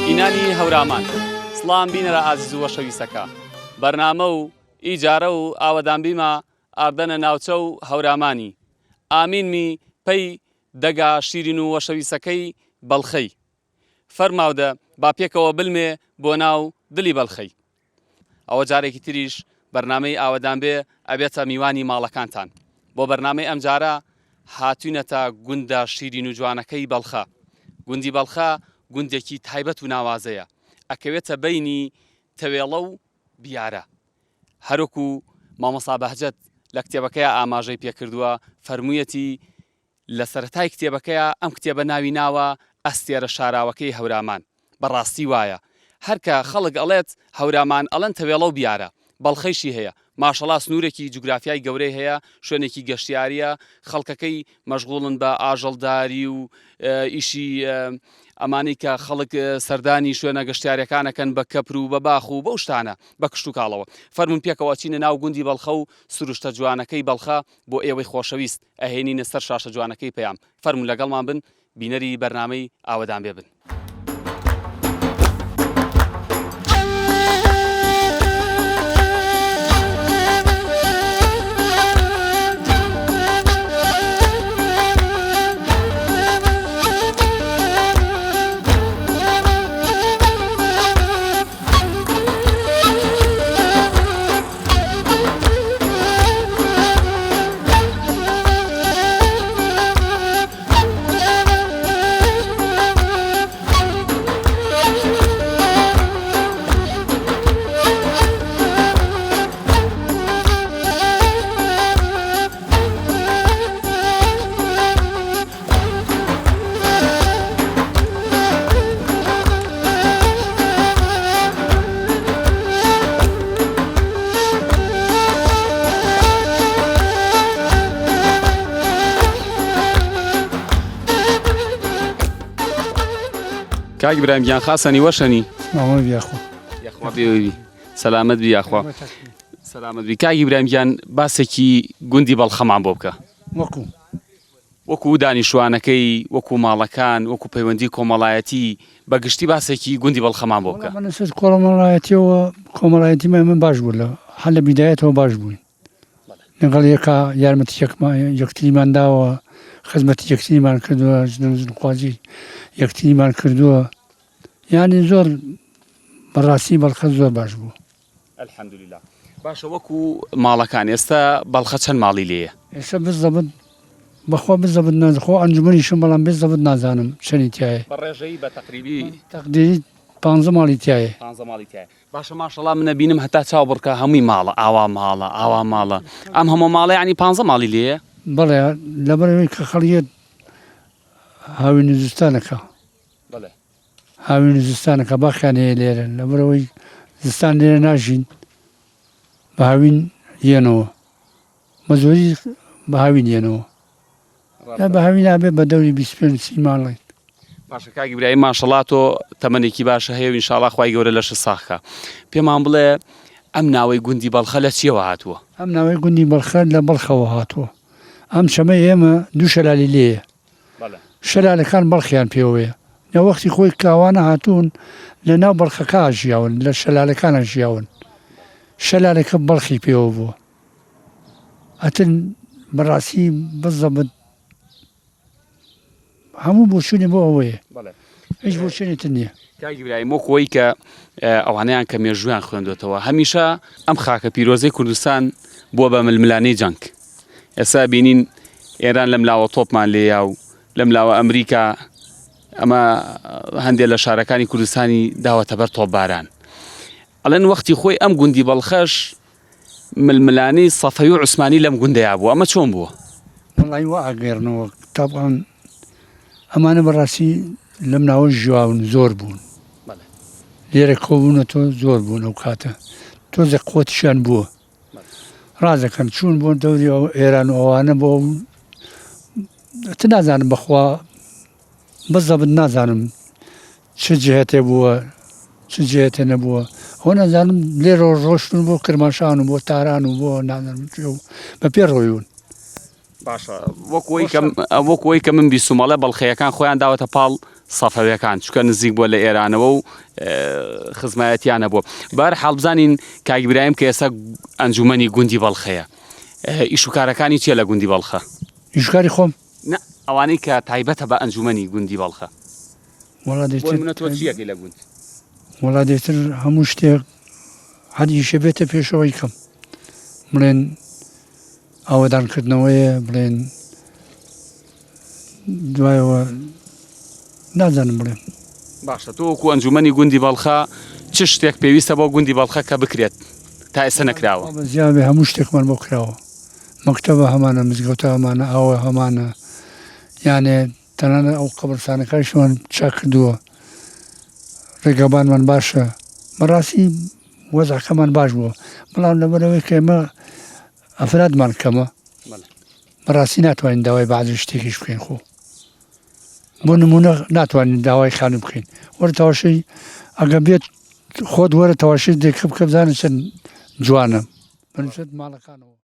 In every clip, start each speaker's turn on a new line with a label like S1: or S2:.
S1: ئینانی هەورامان سڵام بینەرە ئازیز و وەشەویستەکە بەرنامە و ئی جارە و ئاوەدان بیمە ئاردەنە ناوچە و هەورامانی ئامینمی پەی دەگا شیرین و وەشەویسەکەی بەڵخەی فەرماودە با پێکەوە بلمێ بۆ ناو دلی بەلخەی. ئەوە جارێکی تریش بەرنامەی ئاوەدان بێ ئەبێتە میوانی ماڵەکانتان. بۆ بەرنامەی ئەمجارە هاتوینەتە گوندە شیرین و جوانەکەی بەڵخە. گوندی بەڵخە گوندێکی تایبەت و ناوازەیە. ئەکەوێتە بەینی تەوێڵە و بیارە. هەروەکو مامۆستا بەهجەت لە کتێبەکەیا ئاماژەی پێکردووە فەرموویەتی لە سەرەتای کتێبەکەیا ئەم کتێبە ناوی ناوە ئەستێرە شاراوەکەی هەورامان. بە ڕاستی وایە. هەر کە خەڵک ئەڵێت هەورامان ئەڵێن تەوێڵە و بیارە. بەڵخەیشی هەیە. ماشەڵا سنوورێکی جوگرافیای گەورەی هەیە، شوێنێکی گەشتیارییە، خەڵکەکەی مەشغوڵن بە ئاژەڵداری و ئیشی ئەمانەی کە خەڵک سەردانی شوێنە گەشتیارییەکان ئەکەن بە کەپر و بە باخ و بەو شتانە، بە کشتوکاڵەوە. فەرموون پێکەوە ئەچینە ناو گوندی بەڵخە و سروشتە جوانەکەی بەڵخە بۆ ئێوەی خۆشەویست. ئەهێنینە سەر شاشە جوانەکەی پەیام فەرموون لەگەڵمان بن بینەری بەرنامەی ئاوەدان بێ بن. کاک برایم گیان خاسەنی وەشەنی
S2: یاخوا
S1: یاخوا بێوی سەلامەت بی یاخوا سەلامەت بی کاک ئیبراهیم گیان باسێکی گوندی بەڵخەمان بۆ بکە
S2: وەکو
S1: وەکو دانیشتوانەکەی، وەکو ماڵەکان، وەکو پەیوەندی کۆمەڵایەتی، بە گشتی باسێکی گوندی بەڵخەمان بۆ بکە.
S2: وەڵا بە نسبەت کۆمەڵایەتیەوە کۆمەڵایەتیمان من باش بوو لە هەر لە بیدایەتەوە باش بووین لەگەڵ یەکا یارمەتی یەکمان یەکتریمان داوە خزمەتی یەکتریمان کردووە ژن و ژنخوازی یەکتریمان کردووە یانی زۆر بەڕاستی بەڵخە زۆر باش بوو.
S1: الحمدللە باشە وەکو ماڵەکان ئێستا بەڵخە چەند ماڵی لێیە؟
S2: ئێستا بزەبت بەخوا بزەبت ناز خۆ ئەنجومەنیشم بەڵام بزەبت نازانم چەنی تایە
S1: بە ڕێژەیی بە تەقریبی
S2: تەقدیری پانزە ماڵی تایە
S1: پانزە ماڵی تایە باشە ماشەڵا منە بینم هەتا چاو بڕکە هەمووی ماڵە ئاوا ماڵە ئاوا ماڵە ئەم هەموو ماڵە یعنی پانزە ماڵی لێیە؟
S2: بەڵێ لەبەرئەوەی کە خەڵیەت هاوین و زستانەکە هاوین و زستانەکە باخیان هەیە لێرە لەبەرئەوەی زستان لێرە ناژین بە هاوین یەنەوە بە زۆری بە هاوین یەنەوە یا بە هاوین ئابێ بە دەوری 25 سی ماڵێک.
S1: باشە کاک ئیبراهیم ماشەڵا تۆ تەمەنێکی باشە هەیە و ئینشاڵا خوای گەورە لەشت ساغ کا پێمان بڵێ ئەم ناوەی گوندی بەڵخە لە چیەوە هاتووە؟
S2: ئەم ناوەی گوندی بەڵخە لە بەڵخەوە هاتووە ئەم چەمەی ئێمە دوو شەلالی لێیە شەلالەکان بەڵخیان پێوەیە لە وەختی خۆی کاوانە هاتوون لە ناو بەڵخەکە ژیاون لە شەلالەکانە ژیاون شەلالەکە بەڵخی پێوە بووە ئەتن بەڕاستی بزەبت هەموو بۆچوونی بۆ ئەوەیە هیچ بۆچوونی تر نییە.
S1: کاک ئیبراهیم وەک ئەوەی کە ئەوانەیان کە مێژوویان خوێندوێتەوە هەمیشە ئەم خاکە پیرۆزەی کوردستان بووە بە ململانێی جەنگ ئێستا بینین ئێران لەم لاوە تۆپمان لێیا و لەم لاوە ئەمریکا ئەمە هەندێک لە شارەکانی کوردستانی داوەتە بەر تۆپباران ئەڵێن وەختی خۆی ئەم گوندی بەڵخەش ململانێی سەفەوی و عوسمانی لەم گوندەیا بووە، ئەمە چۆن بووە؟
S2: وەڵایی وا ئەگێڕنەوە تەبعەن ئەمانە بەڕاستی لەم ناوە ژیاون زۆر بوون لێرە کۆبوونەتەوە زۆر بوون ئەو کاتە تۆزێک قوتیشیان بووە ڕازەکەن چوون بۆ دەوری ئەو ئێران و ئەوانە بۆ ت نازانم بەخوا بزەبت نازانم چ جهتێ بووە چ جهتێ نەبووە ئەوە نازانم لێرەوە ڕۆشتون بۆ کرماشان و بۆ تاران و بۆ نازانم کوێ و بە پێ ڕۆیون.
S1: باشە وەک وەی کە وەک وەی کە من بیستم ئەڵێ بەڵخەیەکان خۆیان داوەتە پاڵ سەفەویەکان چونکە نزیک بووە لە ئێرانەوە و خزمایەتیان هەبووە بەهەر حاڵ بزانین کاک ئیبراهیم کە ئێستا ئەنجومەنی گوندی بەڵخەیە ئیش و کارەکانی چییە لە گوندی بەڵخە؟
S2: ئیش و کاری خۆم؟
S1: نا ئەوانەی کە تایبەتە بە ئەنجومەنی گوندی بەڵخە.
S2: وەڵا
S1: بۆ
S2: دێتر
S1: نمونە تۆ چی ئەکەی لە گوند؟
S2: وەڵا دێتر هەموو شتێک هەر ئیشێ بێتە پێشەوەی کەم بڵێن ئاوەدانکردنەوەیە بڵێن دوایەوە نازانم بڵێم.
S1: باشە تۆ وەکو ئەنجومەنی گوندی بەڵخە چ شتێک پێویستە بۆ گوندی بەڵخە کە بکرێت تا ئێستا نەکراوە؟
S2: بە زیابێ هەموو شتێکمان بۆ کراوە مەکتەبە هەمانە مزگەوتە هەمانە ئاوە هەمانە یانێ تەنانەت ئەو قەبرستانەکانیشمان چاک کردووە ڕێگەبانمان باشە بەڕاستی وەزعەکەمان باش بووە بەڵام لەبەرەوەی کە ئێمە ئەفرادمان کەمە بەڕاستی ناتوانین داوای بەعزی شتێکیش بکەین خۆ بۆ نمونە ناتوانین داوای خانوو بکەین وەرە تەواشەی ئەگە بێت خۆت وەرە تەواشەی دێکە بکە بزانە چەند جوانە بەنسبەت ماڵەکانەوە.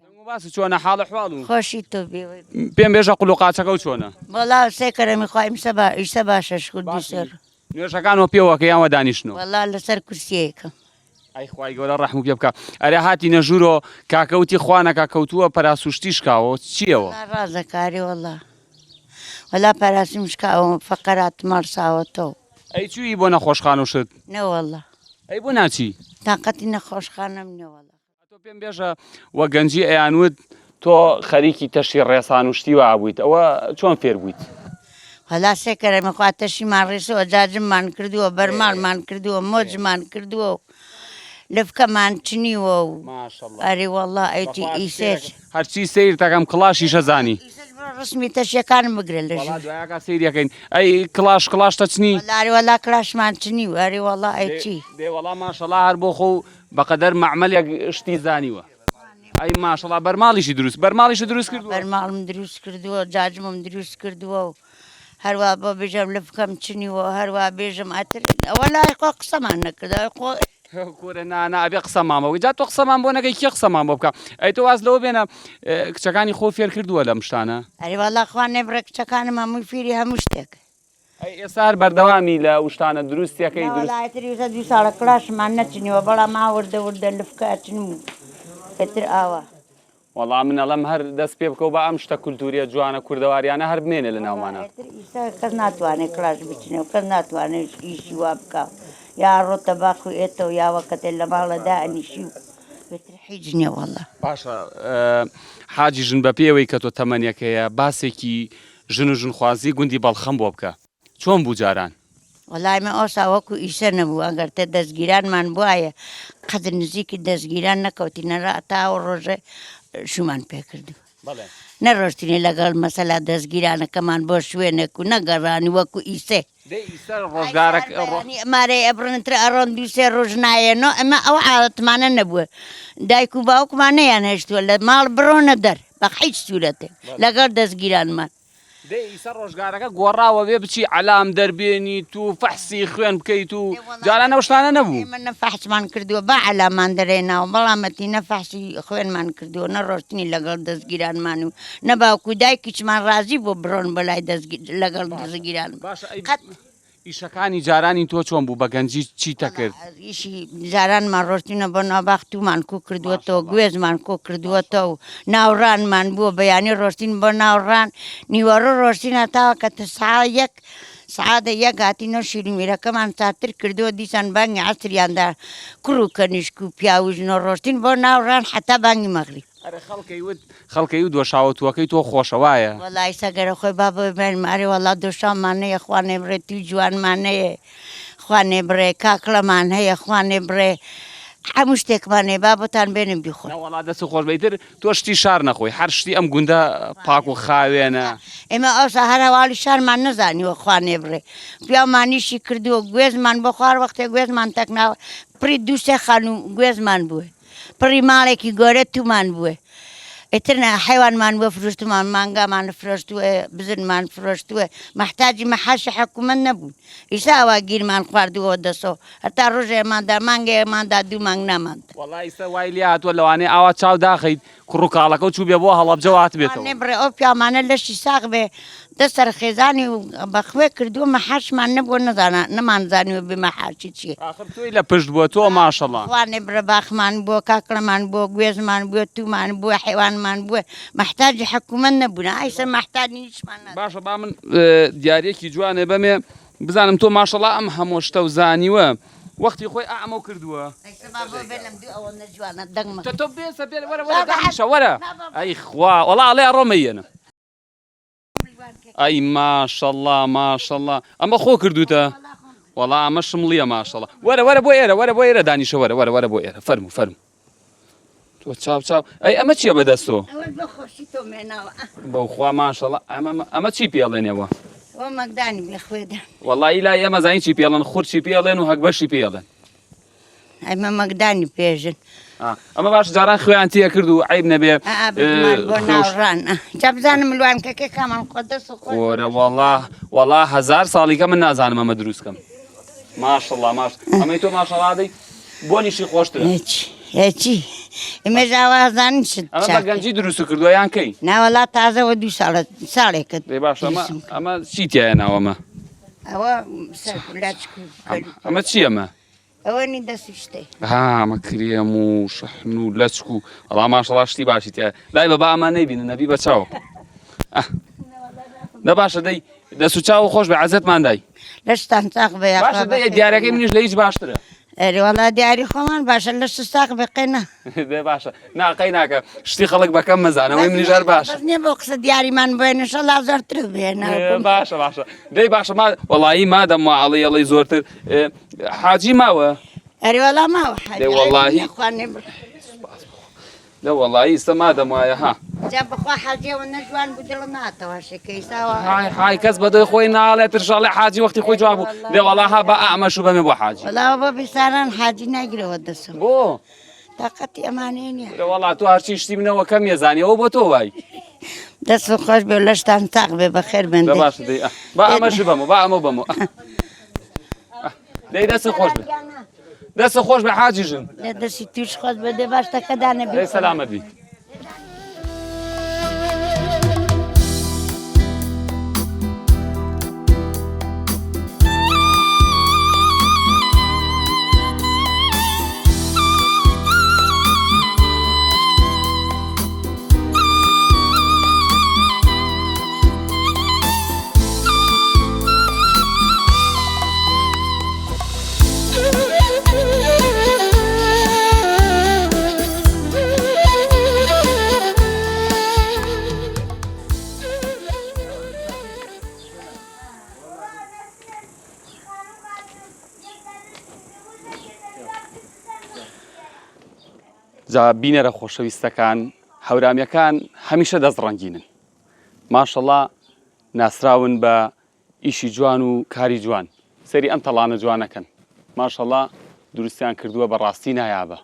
S1: دەنگ و باس چۆنە حاڵ حواڵ و.
S3: خۆشی تۆ بێ وەی.
S1: پێم بێژە قول و قاچەکە و چۆنە.
S3: وەڵا سێ کەرەمی خوا ئیمسە با ئیسە باشە شکور
S1: باشی
S3: دووسەر.
S1: نوێژەکان وە پێوەکە یان وە دانیشتنەوە.
S3: وەڵا لەسەر کورسیەکەم.
S1: ئەی خوای گەورە ڕەحمو پێ بکا ئەرێ هاتینە ژوورۆ کاکە وتی خوا نەکا کەوتووە پەراسوشتی شکاوە چیەوە.
S3: وەڵا ڕازەکاری وەڵا وەڵا پەراسوم شکاوە فەقەراتم هەڵساوەتەوە.
S1: ئەی چووی بۆ نەخۆشخانە و شت.
S3: نەوەڵا.
S1: ئەی بۆ ناچی.
S3: تاقەتی نەخۆشخانەم نیە وەڵا.
S1: ئەتۆ پێم بێژە وە گەنجی ئەیانوت تۆ خەریکی تەشی ڕێسان و شتی وا بوویت ئەوە چۆن فێر بوویت؟
S3: وەلا سێ کەرەمی خوا تەشیمان ڕیسوە جاجممان کردووە بەرماڵمان کردووە مۆجمان کردووە و لفکەمان چنیوە و ئەرێ وەڵا ئەیتی ئیسێش
S1: هەرچی سەیر تەکەم کڵاشیشە زانی
S3: ئیسەش بڕۆ ڕسمی تەشیەکانم بگرە لە
S1: وەڵا
S3: ژوور
S1: دوایەکە سەیریەکەین ئەی کڵاش کڵاش تەچنی
S3: وەڵا ئەرێ وەڵا کڵاشمان چنیوە ئەرێ وەڵا ئەی چی
S1: دێ وەڵا ماشەڵا هەر بۆ خۆ بەقەدەر مەعمەلێک شتی زانیوە. ئەی ماشەڵا بەرماڵیشی دروست بەرماڵیشت دروست کردووە؟
S3: بەرماڵم دروست کردووە جاجمم دروست کردووە و هەروا بۆ بێژم لفکەم چنیوە هەروا بێژم ئەتر ئەوە لای خۆ قسەمان نەکرد ئەوەی خۆ
S1: کورە نا نا ئەبێ قسەمان بۆ بکەی جا تۆ قسەمان بۆ نەکەی کێ قسەمان بۆ بکا ئەی تۆ واز لەوە بێنە کچەکانی خۆ فێر کردووە لەم شتانە؟
S3: ئەرێ وەڵا خوا نەیبڕێ کچەکانم هەمووی فیری هەموو شتێک.
S1: ئەی ئێستا هەر بەردەوامی لە وشتانە دروستیەکەی دروست.
S3: نەوەڵا ئیتر ئیستا دوو ساڵە کڵاشمان نەچنیوە بەڵام ئا وردە وردە لفکە ئەچنم و ئیتر ئاوا.
S1: وەڵا من ئەڵێم هەر دەست پێ بکەو با ئەم شتە کولتوریە جوانە کوردەواریانە هەر بمێنێ لە
S3: وەڵا
S1: ناومانا.
S3: ئیتر ئیستا کەس ناتوانێ کڵاش بچنێ و کەس ناتوانێ ئیشی وا بکا و یا ئەڕۆتە باخ و ئێتەوە یا وەکەتێ لە ماڵە دائەنیشی و ئیتر حیچ نیە وەڵا.
S1: باشە حاجی ژن بەپێی ئەوەی کە تۆ تەمەنێک هەیە باسێکی ژن و ژنخوازی گوندی بەڵخەم بۆ بکە چۆن بوو جاران؟
S3: وەڵای من ئەوسا وەکو ئیسە نەبوو ئەگەر تە دەستگیرانمان بوایە قەت نزیکی دەستگیران نەکەوتینە را تا ئەو ڕۆژە شومان پێکردووە. نەڕۆشتینە لەگەڵ مەسەلا دەستگیرانەکەمان بۆ شوێنێک و نەگەڕانی وەکو ئیسێ.
S1: دەی ئیسە ڕۆژگارەک
S3: ئەی سەر بەیانی ئەمارەی ئەبڕن تر ئەڕۆن دوو سێ ڕۆژ نایەنۆ ئەمە ئەو عادەتمانە نەبووە دایک و باوکمان نەیان هێشتووە لە ماڵ بڕۆنە دەر بە هیچ سوورەتێک لەگەڵ دەستگیرانمان.
S1: دەی ئیسە ڕۆژگارەکە گۆڕاوە بێ بچی عەلام دەربێنیت و فەحسی خوێن بکەیت و جاران ئەو شتانە نەبوو.
S3: ئێمە نە فەحسمان کردووە با عەلامان دەرێناوە بەڵام ئەتی نە فەحسی خوێنمان کردووە نە ڕۆشتنی لەگەڵ دەستگیرانمان و نە باوک و دایکیشمان ڕازی بوو بڕۆن بۆ لای دەستگیر لەگەڵ دەستگیرانمان
S1: باشە ئەی
S3: قەت.
S1: ئیشەکانی جارانی تۆ چۆن بوو بە گەنجی چیتە کرد؟
S3: ئیشی جارانمان ڕۆشتینە بۆ ناوباخ توومان کۆ کردووەتەوە گوێزمان کۆ کردووەتەوە و ناوڕانمان بووە بەیانی ڕۆشتین بۆ ناوڕان نیوەڕۆ ڕۆشتین هەتاوە کە تسعە یەک سعادە یەک هاتینەوە شیرومیرەکەمان ساتر کردووە دیسان بانگی عەسریاندا کوڕ و کەنیشک و پیاو و ژنۆ ڕۆشتین بۆ ناوڕان حەتا بانگی مەغریب.
S1: ئەرێ خەڵکەی وت خەڵکەی وت دۆشاوە تووەکەی تۆ خۆشە وایە؟
S3: وەڵا ئیستا گەرە خۆی با بۆی بێنم ئەرێ وەڵا دۆشاومان هەیە خوا نەیبڕێ تووی جوانمان هەیە خوا نەیبڕێ کاکڵەمان هەیە خوا نەیبڕێ هەموو شتێکمان هەیە با بۆتان بێنم بیخۆن.
S1: نەوەڵا دەست خۆش بێ ئیتر تۆ شتی شار نەخۆی هەر شتی ئەم گوندە پاک و خاوێنە.
S3: ئێمە ئەوسا هەر هەواڵی شارمان نەزانیوە خوا نەیبڕێ پیاومان ئیشی کردووە گوێزمان بۆ خوار وەختێ گوێزمان تەکناوە پڕی دوو سێ خانوو گوێزمان بووە پڕی ماڵێکی گۆرە تومان بووە ئیتر نا حەیوانمان بووە فرۆشتمان مانگامان فرۆشتووە بزنمان فرۆشتووە مەحتاجی مەحاشی حکوومەت نەبوون ئیسا ئەوا گیرمان خواردووە دەسۆ هەتا ڕۆژێماندا مانگێماندا دوو مانگ ناماندا.
S1: وەڵا ئیستا وای لێ هاتووە لەوانەیە ئاوا چاو داخەیت کوڕ و کاڵەکەو چووبێ بۆ هەڵەبجە و هاتبێتەوە.
S3: نەبڕێ ئەو پیاومانە لەشی ساغ بێ دە سەر خێزانی و بە خوێ کردووە مەحاشمان نەبووە نەزانا نەمانزانیوە بێ مەحاشی چییە.
S1: ئاخر تۆی لە پشت بووە تۆ ماشەڵا.
S3: خوا نەبڕێ باخمان بووە کاکڵەمان بووە گوێزمان بووە توومان بووە حەیوانمان بووە مەحتاجی حکوومەت نەبووین ئایسە مەحتاجی هیچمان نابین.
S1: باشە با من دیاریەکی جوانێ بەمێ بزانم تۆ ماشەڵا ئەم هەموو شتە و زانیوە وەختی خۆی ئا ئەمەو کردووە.
S3: ئەیسە با بۆ بێنم دوو ئەوەندە جوانە دەنگ مەکە.
S1: تۆ تۆ بێسە بێ وەرە وەرە دانیشە وەرە ئەی خوا وەڵا ئەڵێ ئەڕۆ مەیەنم. ئەی ماشەڵا ماشەڵا ئەمە خۆ کردوتە وەڵا ئەمە شمڵیە ماشەڵا وەرە وەرە بۆ ئێرە وەرە بۆ ئێرە دانیشە وەرە وەرە وەرە بۆ ئێرە فەرموو فەرموو تۆ چاو چاو ئەی ئەمە چییە بەدەستۆ بەخوا ماشەڵا ئەمە ئەمە چی پێڵێنەوە
S3: مەگدانی بێخوێدە
S1: وەڵی لای ئێمە زانی چی پێڵن خورچی پێڵێن و هەگبەشی پێڵێن
S3: ئەمە مەگدانی پێژن.
S1: ئەمە باش جاران خوێیان تێ کرد و عیب نەبێ
S3: ناوڕان جا بزانم ملوانکەکە کامان خۆ دەست و خۆش
S1: خۆرە وەڵا وەڵا هەزار ساڵیکە من نازانم ئەمە دروست کەم ماشەڵا ماش ئەمەی تۆ ماشەڵا دەی بۆنیشی خۆشترە
S3: هیچ هیچی ئێمە ئاوازان شت
S1: ئەمە بە گەنجی دروست کردووە یان کەی
S3: ناوەڵا تازەوە دوو ساڵە ساڵێکە
S1: دەی باش ئەمە ئەمە چی تیایە ناوەمە
S3: ئەوە سەر لاچک و
S1: ئەمە چی ئەمە
S3: ئەوە نی دەست و شتێ.
S1: ها ئەمە کرێم و شەحن و لەچک و وەڵا ماشەڵا شتی باشی تیا لای بە با ئەمە نەیبینن نەبی بە چاو ئەه. دە باشە دەی دەست و چاو خۆش بێ عەزەتمان دای
S3: لەشتان ساغ بێ یاخوا
S1: باشە دەی
S3: بەخێر
S1: دیارەکەی
S3: بێن.
S1: منیش لە هیچ باشترە
S3: ئەرێ وەڵا دیاری خۆمان باشە لەشت ساغ بێ قەی نا.
S1: دێ باشە نا قەی ناکە شتی خەڵک بەکەم مەزانە ئەوەی منیش هەر باشە
S3: بەس نییە بۆ قسە دیاریمان بۆیە ئینشەڵا زۆرترت بهێنا.
S1: باشە باشە دەی باشە ما وەڵایی مادەم وا ئەڵێی ئەڵێی زۆرتر حاجی ماوە؟
S3: ئەرێ وەڵا ماوە حاجی.
S1: دەی وەڵاهی
S3: خوا نەبڕ.
S1: سوپاس بۆ خوا. دە وەڵاهی ئیستا مادەم وایە ها.
S3: جا بەخوا حاجی ئەوەندە جوان بوو دڵم نەهاتەوە شێکە ئیستا وا.
S1: های های کەس بە دڵی خۆی ناڵێ ترشاڵێ حاجی وەختی خۆی جوان بوو. دێ وەڵا ها با ئەمەش و بەمێ بۆ حاجی.
S3: وەڵا بۆ بیساران حاجی ناگرەوە دەسم.
S1: بۆ؟
S3: تاقەتی ئەمانەی نییە.
S1: کورە وەڵا تۆ هەرچی شتی منەوە کەم یەزانی ئەوە بۆ تۆ وای.
S3: دەست خۆش بێ لەشتان ساغ بێ بەخێر بن.
S1: دە باشە دەی با ئەمەش بەمەوە با ئەمە بەمەوە. دەی دەست خۆش بێ. دەست خۆش بێ حاجی ژن.
S3: دەستی توش خۆش بێ دێ باش تەکەدانە
S1: بی. سەلامەت بی. جا بینەرە خۆشەویستەکان هەورامیەکان هەمیشە دەست ڕەنگینن. ماشەڵا ناسراون بە ئیشی جوان و کاری جوان سەیری ئەم تەڵانە جوانە کەن ماشەڵا دروستیان کردووە بە ڕاستی نایابە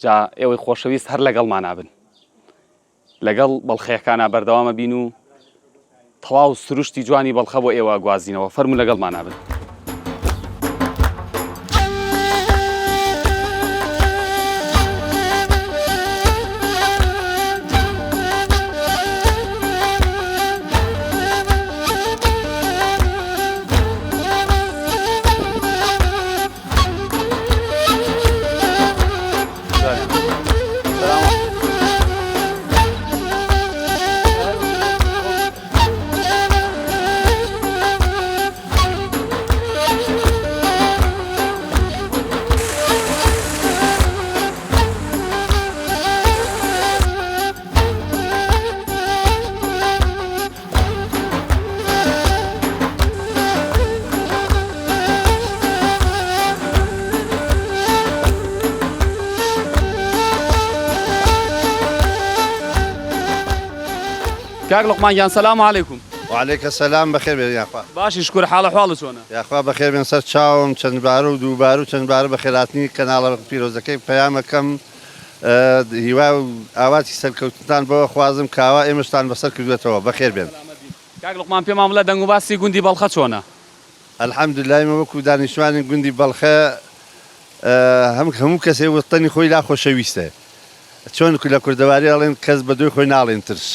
S1: جا ئێوەی خۆشەویست هەر لەگەڵمانا بن لەگەڵ بەڵخەیەکانا بەردەوامە بین و تەواو سروشتی جوانی بەڵخە بۆ ئێوە گوازینەوە فەرموو لەگەڵمانا بن. کاک لوقمان گیان سلام علیکم.
S4: وعلیک السلام بەخێر بێن یاخوا.
S1: باشی شکور حاڵە حواڵت چۆنە؟
S4: یاخوا بەخێر بێن سەر چاوم چەند بارە و دووبارە و چەند بارە بەخێرهاتنی کەناڵە پیرۆزەکەی پەیامەکەم هیوا و ئاواتی سەرکەوتنتان بۆ ئەخوازم کاوە ئێمەشتان بەسەر کردووەتەوە بەخێر بێن.
S1: کاک لوقمان پێمان بڵێ دەنگ و باسی گوندی بەڵخە چۆنە؟
S4: الحمدللە ئێمە وەکو دانیشتوانی گوندی بەڵخە هەم هەموو کەسێ وەتەنی خۆی لا خۆشەویستە چۆن لە کوردەواری ئەڵێن کەس بە دوی خۆی ناڵێن ترس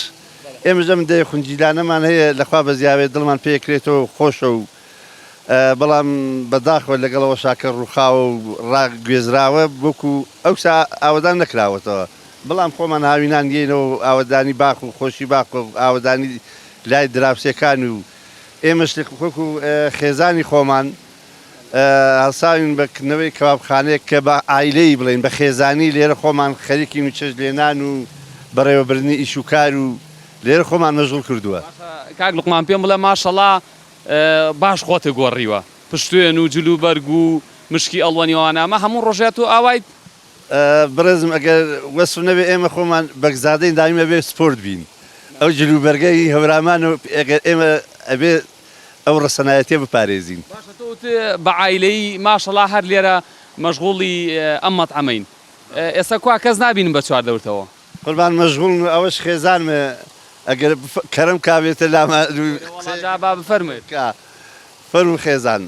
S4: ئێمەش ئەم دەیە خونجیلانەمان هەیە لەخوا بەزیاوێ دڵمان پێکرێتەوە خۆشە و بەڵام بەداخەوە لەگەڵ ئەوەشا کە ڕووخاوە و ڕاگوێزراوە وەکو ئەوسا ئاوەدان نەکراوەتەوە، بەڵام خۆمان هاوینان یەینەوە و ئاوەدانی باخ و خۆشی باخ و ئاوەدانی لای دراوسێکان و ئێمەش وەکو خێزانی خۆمان هەڵساوین بە کردنەوەی کەوابخانەیەک کە بە عایلەیی بڵێین بە خێزانی لێرە خۆمان خەریکین و چێشت لێنان و بەڕێوەبردنی ئیش و کار و لێرە خۆمان مەشغوڵ کردووە.
S1: باشە کاک لوقمان پێم بڵێ ماشەڵا باش خۆتت گۆڕیوە پشتێن و جل و بەرگ و مشکی ئەڵوەنی ئەوانە ئەمە هەموو ڕۆژێ تۆ ئاوایت؟
S4: بەڕێزم ئەگەر وەسف نەبێ ئێمە خۆمان بەگزادەین دایم ئەبێ سپۆرت بین ئەو جل و بەرگە هی هەورامان و ئەگەر ئێمە ئەبێ ئەو ڕەسەنایەتیە بپارێزین.
S1: باشە تۆ وتت بە عایلەیی ماشەڵا هەر لێرە مەشغوڵی ئەم مەتعەمەین ئێستا کوا کەس نابینم بە چواردەورتەوە.
S4: قوربان مەشغوڵن و ئەوەش خێزانمە ئەگەر کەرەم کا بێتە لامان و
S1: ئەرێ وەڵا جا با بفەرموێت.
S4: کا فەرموو خێزان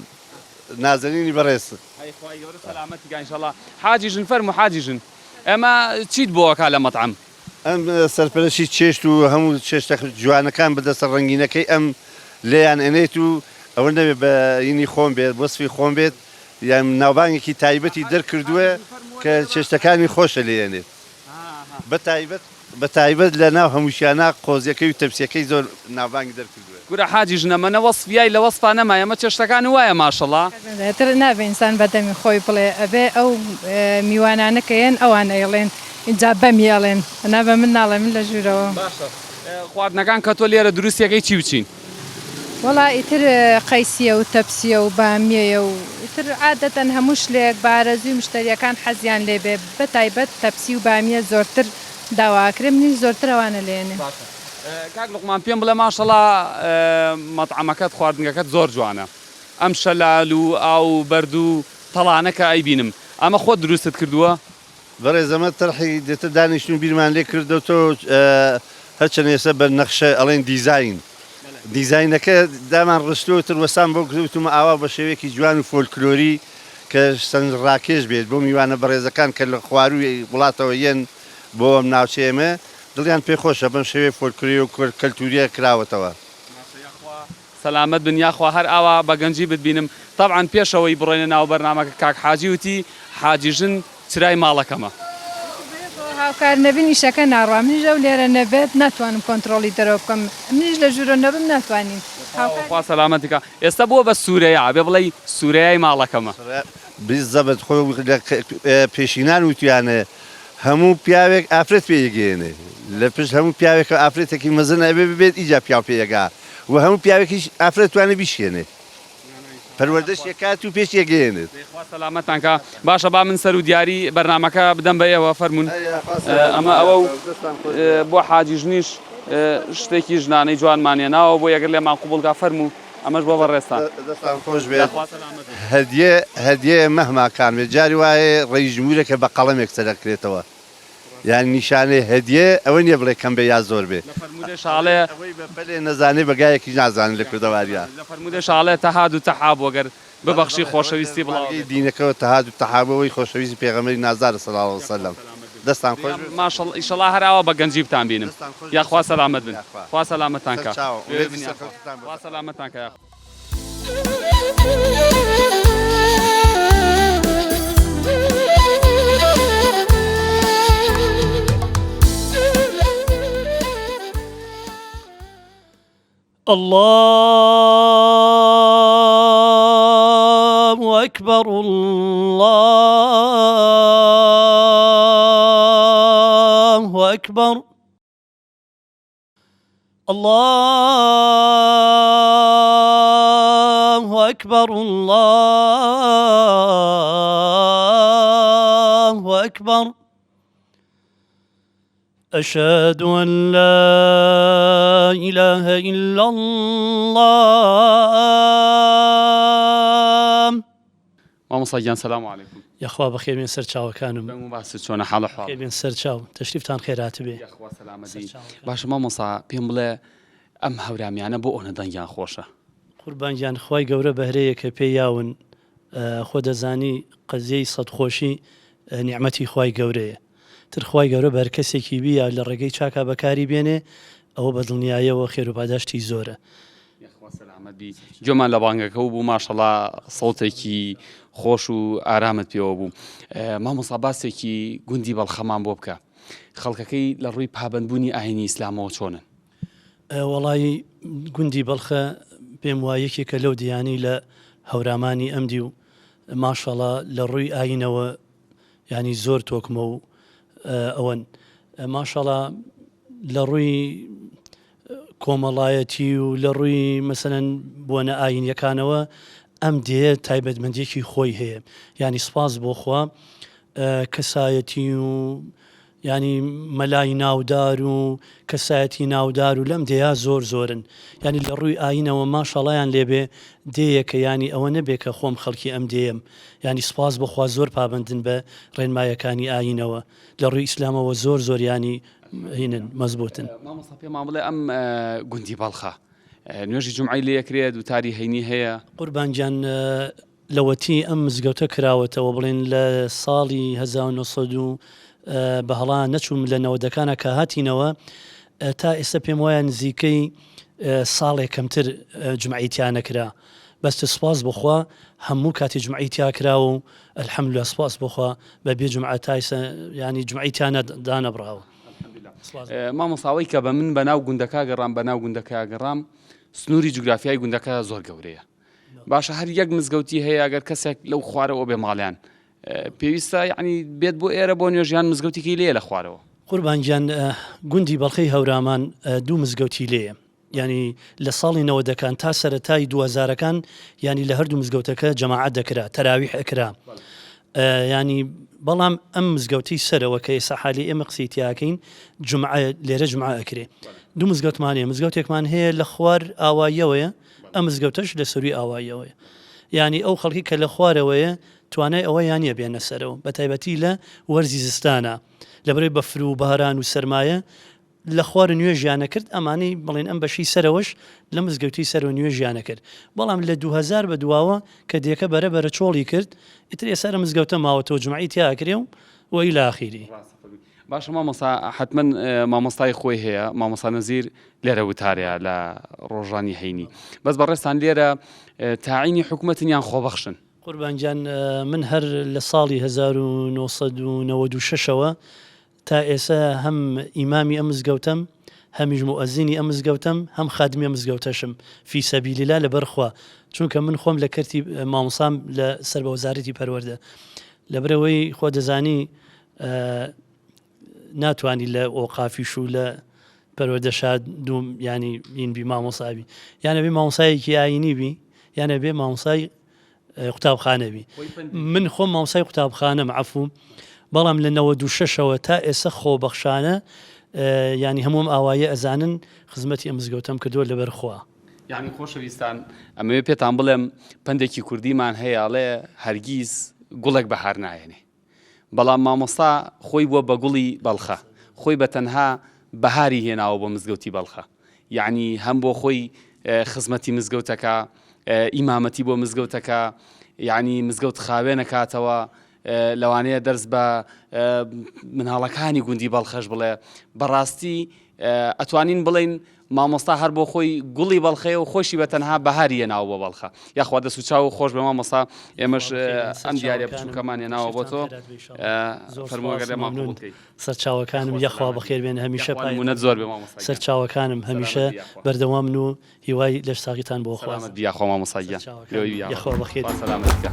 S4: نازەنینی بەڕێز.
S1: ئەی خوای گەورە سەلامەتی کا ئینشەڵا. حاجی ژن فەرموو حاجی ژن ئێمە چیت بۆ ئەکا لە مەتعەم؟
S4: ئەم سەرپەرشتی چێشت و هەموو چێشتە جوانەکان بە دەستە ڕەنگینەکەی ئەم لێیان ئەنێت و ئەوە نەبێت بە ینی خۆم بێت وەسفی خۆم بێت یان ناوبانگێکی تایبەتی دەرکردووە کە چێشتەکانی خۆشە لێیەنێت. بەتایبەت بەتایبەت لە ناو هەمووشیانا قۆزیەکەی و تەپسیەکەی زۆر ناوبانگی دەرکردووە.
S1: کورە حاجی ژنە مەنە وەسف یای لە وەسفا نەمای ئەمە چێشتەکان وایە ماشەڵا.
S5: تر نابێ ئینسان بە دەمی خۆی بڵێ ئەبێ ئەو میوانانە کە یەن ئەوان ئەیڵێن ئینجا بەمی ئەڵێن ئەنا بە من ناڵێن من لە ژوورەوەم.
S1: باشە خواردنەکان کە تۆ لێرە دروستی ئەکەی چی و چین؟
S5: وەڵا ئیتر قەیسیە و تەپسیە و بامیەیە و ئیتر عادەتەن هەموو شلێک بە ئارەزووی مشتەریەکان حەزیان لێ بێ بە تایبەت تەپسی و بامیە زۆرتر داوا ئەکرێ منیش زۆرتر ئەوانە لێنێم.
S1: باشە کاک لوقمان پێم بڵێ ماشەڵا مەتعەمەکەت خواردنگەکەت زۆر جوانە ئەم شەلال و ئاو و بەرد و تەڵانە کە ئەیبینم ئەمە خۆت دروستت کردووە؟
S4: بەڕێز ئەمە تەرحی دێتە دانیشتن بیرمان لێ کردۆتەوە هەرچەند ئێستا بە نەخشە ئەڵێن دیزاین دیزاینەکە دامان ڕشتووە تر وەسان بۆ کردوتومە ئاوا بە شێوەیەکی جوان و فۆلکلۆری کە سەرنجڕاکێش بێت بۆ میوانە بەڕێزەکان کە لە خوارووی وڵاتەوە یەن بۆ ئەم ناوچەیە ئێمە دڵیان پێ خۆشە بەم شێوەیە فۆلکلۆری و کەلتوریە کراوەتەوە.
S1: باشە یاخوا سەلامەت بن یاخوا هەر ئاوا بە گەنجی بتبینم تەبعەن پێش ئەوەی بڕۆینە ناو بەرنامەکە کاک حاجی وتی حاجی ژن چرای ماڵەکەمە.
S5: بەیەکەوە هاوکار نەبین ئیشەکە ناڕوا منیش ئەو لێرە نەبێت ناتوانم کۆنتڕۆڵی دەرەوە بکەم منیش لە ژوورۆ نەبم ناتوانین هاوکار.
S1: خوا سەلامەتی کا ئێستا بووە بە سورەیا ئەبێ بڵێی سورەیای ماڵەکەمە.
S4: بزەبت خۆ لە پێشینان وتویانە هەموو پیاوێک ئافرەت پێ ئەگەیەنێ لە پشت هەموو پیاوێکەوە ئافرەتێکی مەزن ئەبێ ببێت ئیجا پیاو پێ ئەگا و هەموو پیاوێکیش ئافرەت توانێ بیشکێنێ پەروەردەش ئەکات و پێشی ئەگەیەنێت.
S1: دەی خوا سەلامەتتان کا. باشە با من سەرو دیاری بەرنامەکە بدەم بە ئێوە فەرموون ئەمە ئەوە و بۆ حاجی ژنیش. شتێکی ژنانەی جوانمان هێناوە بۆ یەگەر لێمان قبوڵ کا فەرموو ئەمەش بۆ بەڕێزتان.
S4: دەستان خۆش بێت.
S1: یاخوا سەلامەت بن.
S4: هەدیە هەدیە مەهما کان بێت جاری وایە ڕەئیس جمهورێکە بە قەڵەمێک سەرئەکرێتەوە یانی نیشانەی هەدیە ئەوە نیە بڵێ کەم بێ یا زۆر بێ
S1: لە فەرموودەی شاڵێ.
S4: ئەوەی بە پەلێ نەزانێ بە گایەکیش نازانێ لە کوردەواریا.
S1: لە فەرموودەی شاڵێ تەهاد و تەحابوو گەر ببەخشی خۆشەویستی بڵاو
S4: ئەبێتەوە. دینەکەوە تەهاد و تەحابەوەی خۆشەویستی پێغەمبەری نازدارە صلی اللە علیە وسلم دەستان خۆش بێت.
S1: ماشاءاللە ئیشەڵا هەر ئاوا بە گەنجی بتان بینم یاخوا سەلامەت بن خوا سەلامەتان کا خوا سەلامەتان کا یاخوا.
S6: اللە اکبر اللە اکبر اللە اکبر اللە اکبر اشهد ان لا اله الا اللە.
S1: مامۆستا گیان سلام علیکم.
S6: یاخوا بەخێر بێن سەر چاوەکانم.
S1: دەنگ و باست چۆنە حاڵ و حواڵت.
S6: بەخێر بێن سەر چاو تەشریفتان خێر هاتبێ.
S1: یاخوا سەلامەت بی. باشە مامۆستا پێم بڵێ ئەم هەورامیانە بۆ ئەونە دەنگیان خۆشە؟
S6: قوربان گیان خوای گەورە بەهرەیەکە پێی یاون خۆ دەزانی قەزیەی سەدخۆشی نیعمەتی خوای گەورەیە تر خوای گەورە بە هەرکەسێکی بییا لە ڕێگەی چاکا بەکاری بێنێ ئەوە بە دڵنیایەوە خێرو پاداشتی زۆرە.
S1: یاخوا سەلامەت بی گوێمان لە بانگەکە و بوو ماشەڵا سەوتێکی خۆش و ئارامت پێوە بوو مامۆستا باسێکی گوندی بەڵخەمان بۆ بکە خەڵکەکەی لە ڕووی پابەندبوونی ئاینی ئیسلامەوە چۆنن؟
S6: وەڵایی گوندی بەڵخە پێم وایە یەکێکە لەو دیانەی لە هەورامانی ئەمدی و ماشەڵا لە ڕووی ئاینەوە یانی زۆر تۆکمە و ئەوەن ماشەڵا لە ڕووی کۆمەڵایەتی و لە ڕووی مەسەەن بۆنە ئاینیەکانەوە ئەم دێ تایبەتمەندێکی خۆی هەیە ینی سپاس بۆخوا کەسایەتی و یانی مەلای ناودار و کەسایەتی ناودار و لەم دێیا زۆر زۆرن یانی لە ڕووی ئاینەوە ماشاڵایان لێبێ دێیەکە یانی ئەوە نەبێ کە خۆم خەڵکی ئەم دێیەم یانی سپاس بۆ خوا زۆر پابەندن بە ڕێنمایەکانی ئاینەوە لە ڕووی ئیسلامەوە زۆر زۆر یانی هینن مەزبوتن.
S1: مامۆستا پێمان بڵێ ئەم گوندی بەڵخە نوێژی جومعەی لێ ئەکرێت وتاری هەینی هەیە؟
S6: قوربان گیان لەوەتی ئەم مزگەوتە کراوەتەوە بڵێن لە ساڵی 1900 و بە هەڵا نەچووم لە نەوەدەکانە کە هاتینەوە تا ئێستا پێم وایە نزیکەی ساڵێک کەمتر جمعی تیا نەکرا بەستە سپاس بخوا هەموو کاتی جمعی تیا کرا و الحمدلله سپاس بخوا بە بێ جمعە تا ئێستا ینی جمعی تیا دانەبراوە
S1: مامۆساوەی کە بە من بەناو گوندەکە گەڕام بەناو گوندەکە گەڕام سنووری جوگرافیای گوندەکە زۆر گەورەیە باشە هەر یەک مزگەوتی هەیە ئەگەر کەسێک لەو خوارەوە بێ ماڵیان پێویستە یعنی بێت بۆ ئێرە بۆ نوێژیان مزگەوتێکی لێ لە خوارەوە.
S6: قوربان گیان گوندی بەڵخەی هەورامان دوو مزگەوتی لێیە یانی لە ساڵی نەوەدەکان تا سەرەتای دووهەزارەکان یانی لە هەردوو مزگەوتەکە جەماعەت دەکرا تەراویح ئەکرا ینی بەڵام ئەم مزگەوتی سەرەوە کە ئێستا حالی ئێمە قسەی تیاکەین جمعە لێرە جمعە ئەکرێ دوو مزگەوتمان هەیە مزگەوتێکمان هەیە لە خوار ئاواییەوەیە ئەم مزگەوتەش لە سەروی ئاواییەوەیە یانی ئەو خەڵکی کە لە خوارەوەیە توانای ئەوەیان نیە بێنە سەرەوە بە تایبەتی لە وەرزی زستانە لەبەرەی بەفر و باران و سەرمایە لە خوار نوێژیانە کرد ئەمانەی بڵێن ئەم بەشی سەرەوەش لە مزگەوتی سەرەوە نوێژیانە کرد بەڵام لە 2000 بە دواوە کە دێکە بەرە بەرە چۆڵی کرد ئیتر ئێستا لە مزگەوتە ماوەتەوە جمعی تیا ئەکرێ و وە ئیلا ئاخیری.
S1: باشە مامۆستا حەتمەن مامۆستای خۆی هەیە مامۆستا نەزیر لێرە وتارەیە لە ڕۆژانی هەینی بەس بەڕێزتان لێرە تاعینی حکومەتن یان خۆبەخشن؟
S6: قوربان گیان من هەر لە ساڵی 1996 ەوە تا ئێسە هەم ئیمامی ئەم مزگەوتەم هەمیش موئەزینی ئەم مزگەوتەم هەم خادمی ئەم مزگەوتەشم فی سەبیلیلا لەبەر خوا چونکە من خۆم لە کەرتی مامۆسام لە سەر بە وەزارەتی پەروەردە لەبەرئەوەی خۆ دەزانی ناتوانی لە ئۆقافیش و لە پەروەردەشا دوم ینی این بی مامۆسابی یانە بێ مامۆسایەکی ئاینی بی یانە بێ مامۆسای قوتابخانە بی من خۆم مامۆسای قوتابخانەم عەفوو بەڵام لە 96ەوە تا ئێستا خۆبەخشانە. یانی هەموو ئەم ئاواییە ئەزانن خزمەتی ئەم مزگەوتەم کردووە لەبەر خوا.
S1: یانی خۆشەویستان ئەمەوێ پێتان بڵێم پەندێکی کوردیمان هەیە ئەڵێ هەرگیز گوڵێک بەهار نایەنێ بەڵام مامۆستا خۆی بووە بە گوڵی بەڵخە خۆی بە تەنها بەهاری هێناوە بۆ مزگەوتی بەڵخە یعنی هەم بۆ خۆی خزمەتی مزگەوتەکە ئیمامەتی بۆ مزگەوتەکە یعنی مزگەوت خاوێنەکاتەوە لەوانەیە دەرس بە مناڵەکانی گوندی بەڵخەش بڵێ بەڕاستی ئەتوانین بڵین مامۆستا هەر بۆ خۆی گوڵی بەڵخەیە و خۆشی بە تەنها بەهاری هێناوە بۆ بەڵخە یاخوا دەست و چاو خۆش بە مامۆستا ئێمەش ئەم دیارە بچووکەمان هێناوە بۆ تۆ فەرمووگە لێمان قبوڵ بکەی.
S6: سەرچاوەکانم یاخوا بەخێر بێن هەمیشە
S1: یاخوا نموونەت زۆر بێ مامۆستا گیان.
S6: سەرچاوەکانم هەمیشە
S1: سەلامەت بی یاخوا.
S6: بەردەوامن و هیوای لەشساغیتان بۆ
S1: سەلامەت
S6: ئەخوازم.
S1: بی یاخوا مامۆستا گیان.
S6: سەرچاوەکانم
S1: لێوەی بی یاخوا.
S6: یاخوا بەخێر
S1: خوا
S6: بێن.
S1: سەلامەتت کا.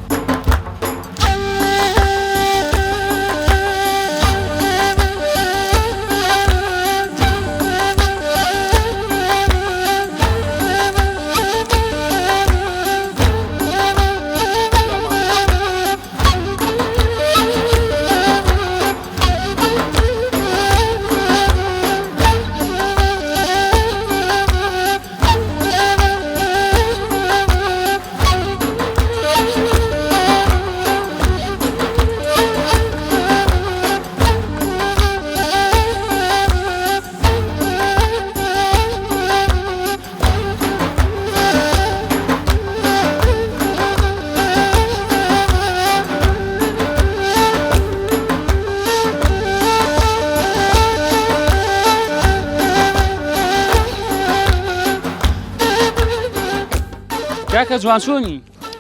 S1: کاکە جوان چۆنی؟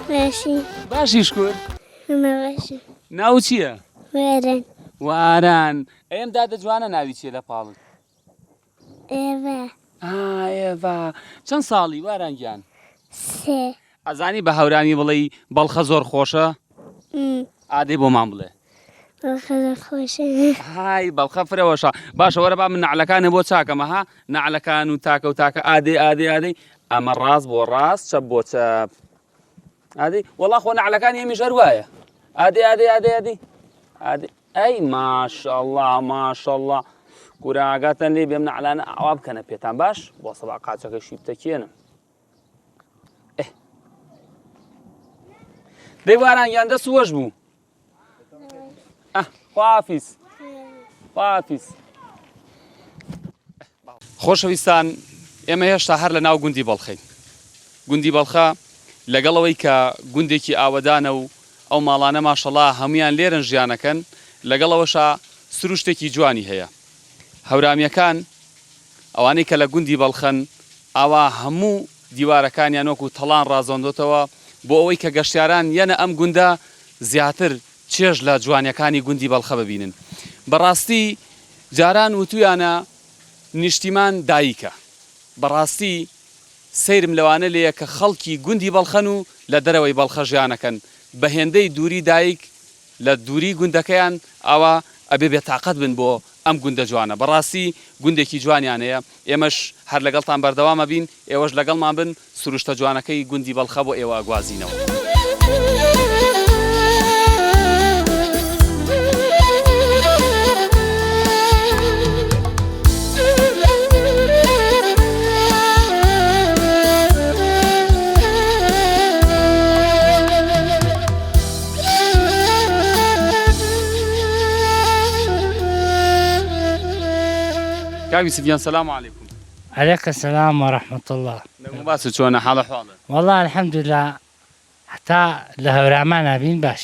S7: باشی.
S1: باشی شکر.
S7: ئەمە باشی.
S1: ناو چییە؟
S7: واران.
S1: واران. ئەم دادە جوانە ناوی چییە لە پاڵت؟
S7: ئێڤا.
S1: ئا ئێڤا. چەند ساڵی واران گیان؟
S7: سێ.
S1: ئەزانی بە هەورامی بڵێی بەڵخە زۆر خۆشە؟ ئادەی بۆمان بڵێ.
S7: بەڵخە زۆر خۆشە.
S1: های بەڵخە فرەوەشە. باشە وەرە با من نەعلەکانە بۆ چاکەمە ها نەعلەکان و تاکە و تاکە ئادەی ئادەی ئادەی ئەمە ڕاست بۆ ڕاست چەپ بۆ چەپ. ئادەی وەڵا خۆ نەعلەکانی ئەمیش هەر وایە. ئادەی ئادەی ئادەی ئادەی ئادەی ئەی ماشەڵا ماشەڵا کورە ئاگاتان لێ بێم نەعلانە ئاوا بکەنە پێتان باش بۆ سەبا قاچەکەشی بتەکێنم. دەی باران گیان دەست وەش بوو خوافیز خوافیز خۆشەویستان ئێمە هێشتا هەر لە ناو گوندی بەڵخین گوندی بەڵخە لەگەڵەوەی کە گوندێکی ئاوەدانە و ئەو ماڵانە ماشەڵا هەمویان لێرن ژیانەکەن لەگەڵەوەشا سروشتێکی جوانی هەیە هەورامیەکان ئەوانەی کە لە گوندی بەڵخەن ئاوا هەموو دیوارەکانیان وەکو تەڵان ڕازاندۆتەوە بۆ ئەوەی کە گەشتیاران یەنە ئەم گوندە زیاتر چێژ لە جوانیەکانی گوندی بەڵخە ببینن. بەڕاستی جاران وتویانە نیشتیمان دایکە. بەڕاستی سەیرم لەوانە لێیە کە خەڵکی گوندی بەڵخەن و لە دەرەوەی بەڵخە ژیانەکەن بە هێندەی دووری دایک لە دووری گوندەکەیان ئاوا ئەبێ بێتاقەت بن بۆ ئەم گوندە جوانە بەڕاستی گوندێکی جوانیان هەیە ئێمەش هەر لەگەڵتان بەردەوام ئەبین ئێوەش لەگەڵمان بن سروشتە جوانەکەی گوندی بەڵخە بۆ ئێوە ئەگوازینەوە. کاک یوسف گیان سلام علیکم.
S8: علیک السلام و رحمە اللە.
S1: دەنگ و باست چۆنە حاڵ ئەحواڵت؟
S8: وەڵا الحمدللە هەتا لە هەورامانا بین باش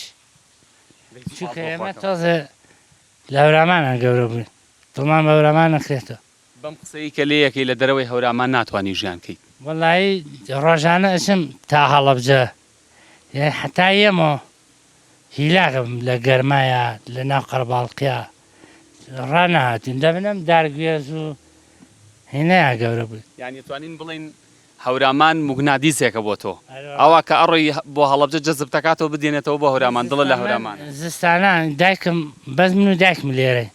S8: چونکە ئێمە تۆزێ لە هەورامانا گەورە بووین دڵمان بە هەورامان ئەکرێتەوە.
S1: بەم قسەی کە لێیەکەی لە دەرەوەی هەورامان ناتوانی ژیان کەی.
S8: وەڵایی ڕۆژانە ئەچم تا هەڵەبجە یانی حەتا یەمۆ هیلاکم لە گەرمایا لە ناو قەرەباڵقیا ڕانەهاتوین لە بن ئەم دار گوێز و هینەیا گەورە بووین.
S1: یانی ئەتوانین بڵێین هەورامان موگنادیسێکە بۆ تۆ ئەوا کە ئەڕۆی بۆ هەڵەبجە جەزب تەکاتەوە بدێنێتەوە بۆ هەورامان دڵت لە هەورامانە.
S8: زستانان دایکم بەس من و دایکم لێرەین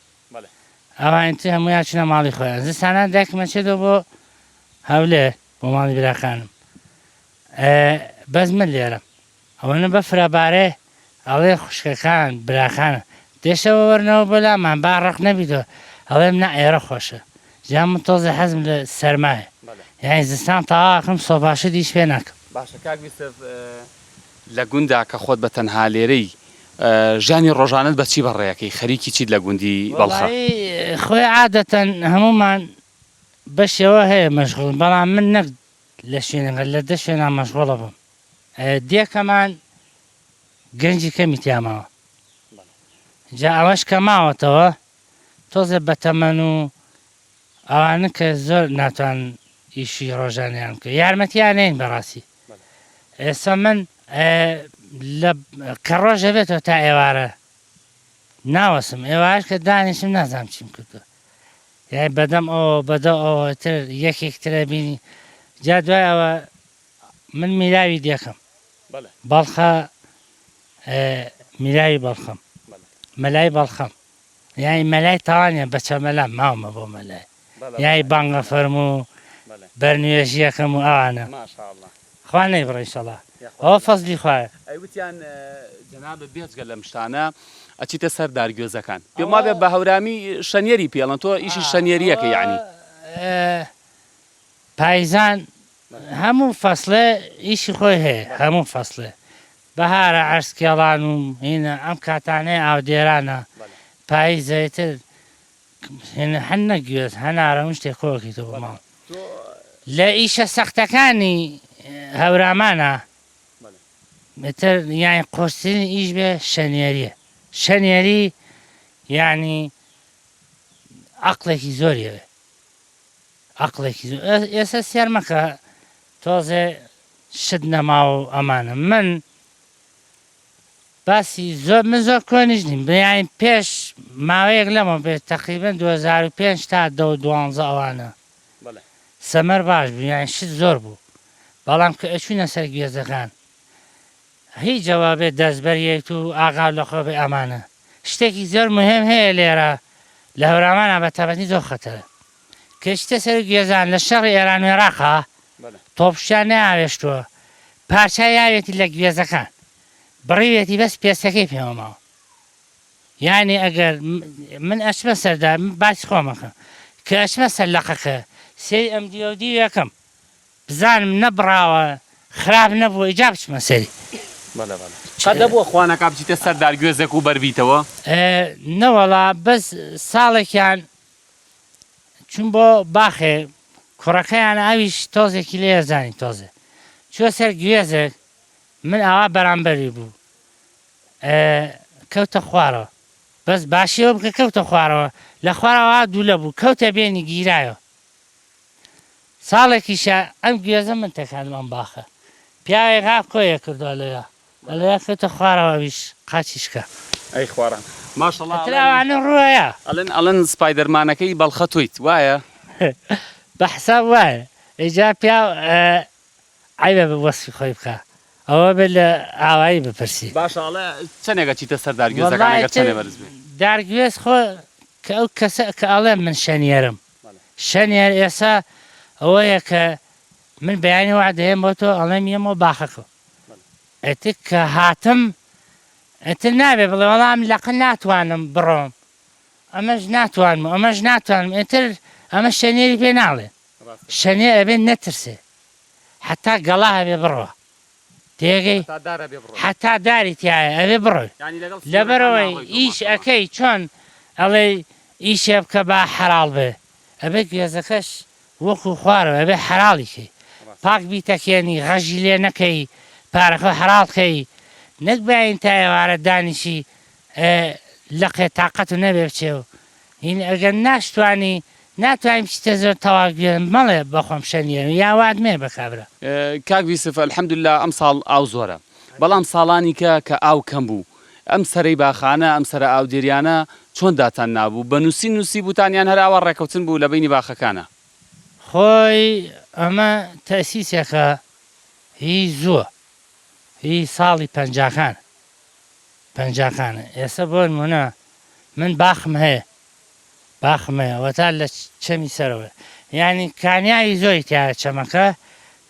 S8: ئەوانی تر هەموویان چونە ماڵی خۆیان زستانان دایکم ئەچێتەوە بۆ هەولێر بۆ ماڵی براکانم بەس من لێرەم ئەوەنە بەفرە بارێ ئەڵێ خوشکەکان براکان دێشەوە وەرنەوە بۆ لامان با ڕق نەبیتەوە ئەڵێم نا ئێرە خۆشە. جا من تۆزێ حەزم لە سەرمایە یانی زستان تەواو ئەکەم سۆپاشت هیچ پێ ناکەم.
S1: باشە کاک یوسف لە گوندا کە خۆت بە تەنها لێرەی ژیانی ڕۆژانەت بە چی بەڕێ ئەکەی خەریکی چیت لە گوندی بەڵخە؟
S8: وەڵایی خۆی عادەتەن هەموومان بەشێوە هەیە مەشغوڵین بەڵام من نەک لە شوێنێکا لە دە شوێنا مەشغوڵ ئەبم دێکەمان گەنجی کەمی تیا ماوە جا ئەوەش کە ماوەتەوە تۆزێ بەتەمەن و ئەوانە کە زۆر ناتوان ئیشی ڕۆژانیان بکە یارمەتیان نین بەڕاستی ئێستا من لە کە ڕۆژە بێتەوە تا ئێوارە ناوەسم ئێوارش کە دانیشم نازانم چیم کردووە یای بەدەم ئەوە بەدە ئەوە تر یەکێک ترە بینی جا دوای ئەوە من میراوی دێکەم بەڵخە میراوی بەڵخەم مەلای بەڵخەم یانی مەلای تاوانە بەچە مەلا ماومە بۆ مەلای یای بانگە فەرموو بەرنوێژیەکەم و ئەوانە خوا نەیبڕێ ئینشەڵا ئەوە فەزلی خوایە.
S1: ئەی وتیان جەنابت بێجگە لەم شتانە ئەچیتە سەر دارگوێزەکان پێم وابێ بە هەورامی شەنیەری پێڵن تۆ ئیشی شەنیەریەکە یعنی.
S8: پایزان هەموو فەسڵێ ئیشی خۆی هەیە هەموو فەسڵێ بەهارە عەرز کێڵان و هینە ئەم کاتانەیە ئاودێرانە پاییزە ئیتر هێنە هەر نەک گوێز هەنارە هەموو شتێک کۆکەیتەوە بۆ ماڵ لە ئیشە سەختەکانی هەورامانە ئیتر یانی قورسترین ئیش بێ شەنێریە شەنێری یانی عەقڵێکی زۆری ئەوێ عەقڵێکی زۆر ئێستا سێر مەکە تۆزێ شت نەماوە و ئەمانە من باسی زۆر من زۆر کۆنیش نیم یانی پێش ماوەیەک لەمە بێت تەقریبەن 2005 تا دە و دوانزە ئەوانە سەمەر باش بوو یانی شت زۆر بوو بەڵام کە ئەچوینە سەر گوێزەکان هیچ ئەوە بێ دەستبەر یەیت و ئاگاو لە خۆ بێ ئەمانە شتێکی زۆر مهم هەیە لێرە لە هەورامانا بە تایبەتی زۆر خەتەرە کە ئەچیتە سەر گوێزان لە شەڕی ئێران و ئێراقا تۆپشیان نەیاوێشتووە پارچە یاوێتی لە گوێزەکان بڕیوێتی بەس پێستەکەی پێوە ماوە یانی ئەگەر من ئەچمە سەردا باسی خۆمەکەم کە ئەچمە سەر لەقەکە سێی ئەم دیوە و دیوێکەم بزانم نەبڕاوە خراپ نەبووە ئیجا بچمە سەری.
S1: بەڵێ بەڵێ قەت نەبووە خوا نەکا بچیتە سەر دارگوێزێک و بەربیتەوە؟
S8: نەوەڵا بەس ساڵێکیان چووم بۆ باخێ کوڕەکەیان ئەویش تۆزێکی لێ ئەزانی تۆزێ چووە سەر گوێزێک من ئاوا بەرامبەری بوو کەوتە خوارەوە بەس باشیەوە بکە کەوتە خوارەوە لە خوارەوە دوولە بوو کەوتە بێنی گیرایەوە ساڵێکیشە ئەم گوێزە من تەکاندم ئەم باخە پیاوێک ها کۆیە کردوە لەوێ لەوێ کەوتە خوارەوە ئەویش قاچی شکا.
S1: ئەی خواران ماشەڵا
S8: ئەتر ئەوانە ڕوەیە.
S1: ئەڵێن ئەڵێن سپایدەرمانەکەی بەڵخە تۆیت وایە؟
S8: بە حساب وایە ئیجا پیاو عەیبە وەسفی خۆی بکا ئەوە بێ لە ئاوایی بپرسی.
S1: باشە ئەڵێ چەنێک ئەچیتە سەر دارگوێزەکان ئەگەر چەنێ بەرز بێ؟
S8: دارگوێز خۆ کە ئەو کەسە کە ئەڵێ من شەنیەرم شەنیەر ئێسا ئەوەیە کە من بەیانی وەعد دەیەم بۆ تۆ ئەڵێم یەمەوە باخەکەو ئیتر کە هاتم ئیتر نابێ بڵێ وەڵا ئەم لەقە ناتوانم بڕۆم ئەمەش ناتوانم و ئەمەش ناتوانم ئیتر ئەمە شەنیەری پێ ناڵێن شەنیەر ئەبێ نەترسێ حەتا گەڵا هەبێ بڕوا تێگەی حەتا داری تایە ئەبێ بڕۆی لەبەرئەوەی ئیش ئەکەی چۆن ئەڵێی ئیشێ بکە با حەراڵ بێ ئەبێ گوێزەکەش وەکو خوارەوە ئەبێ حەراڵی کەی پاک بیتەکێنی غەژی لێ نەکەی پارەکە حەراڵ کەی نەک باین تا ئێوارە دانیشی لەقێ تاقەت و نەبێ بچێ و هین ئەگەر ناشتوانی ناتوانی بچیتە زۆر تەواو گوێ مەڵێ بەخۆم شەنیە یا وات مێ بە کابرا.
S1: کاک یوسف الحمدللە ئەمساڵ ئاو زۆرە بەڵام ساڵانی کە کە ئاو کەم بوو ئەم سەرەی باخانە ئەم سەرە ئاودێریانە چۆن داتان نابوو بە نوسین نوسیبوتان یان هەر ئاوا ڕێکەوتن بوو لە بەینی باخەکانا؟
S8: خۆی ئەمە تەئسیسێکە هی زووە هی ساڵی پەنجاکانە پەنجاکانە ئێستا بۆ نمونە من باخم هەیە باخم هەیە وەتا لە چەمی سەرەوە یانی کانیاوی زۆری تیایە چەمەکە